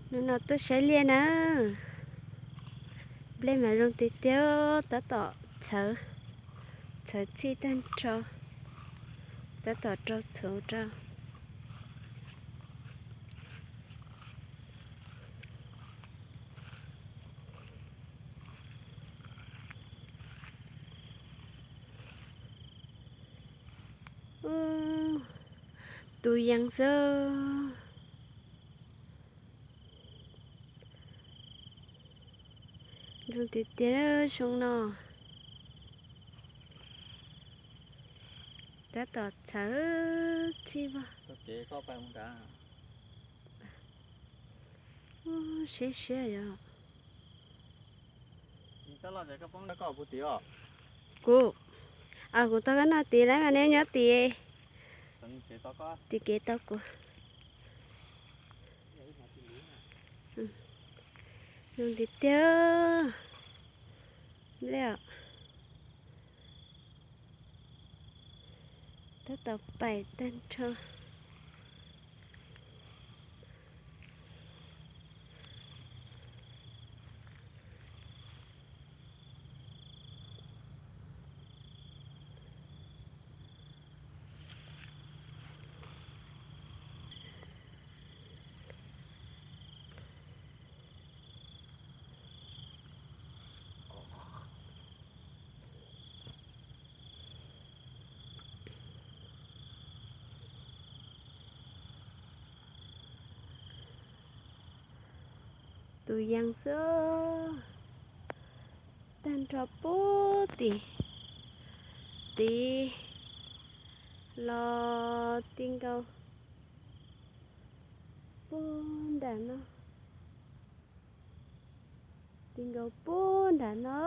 Hnub no tuaj saib liaj na, nplej mas zoo tiag tiag, tab tom txhawv, txhawv txhij tag nrho, tab tom rau txhuv rau. Tus yees xwb. Zoo tiag tiag xyoo no. Tab tom txhawv txhij vog. Siab siab yog. Kuv, kuv tau koj noj tid lawm mas neb nyob tid, tim kev tau kuv. Zoo tiag tiag. Nplej os. Tab tom paim tag nrho. Tus yees xwb. Tag nrho puag tim, tid los ti nkaus puag nram no, ti nkaus puag nram no,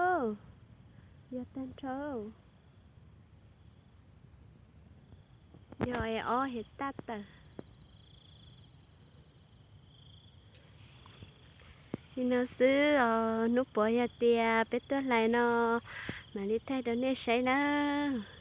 yog tag nrho. Yog es ob hiav tag tawm. Li no xwb os, hnub puav yog tias peb tuaj hlais no mam li thaij rau nej saib nawb.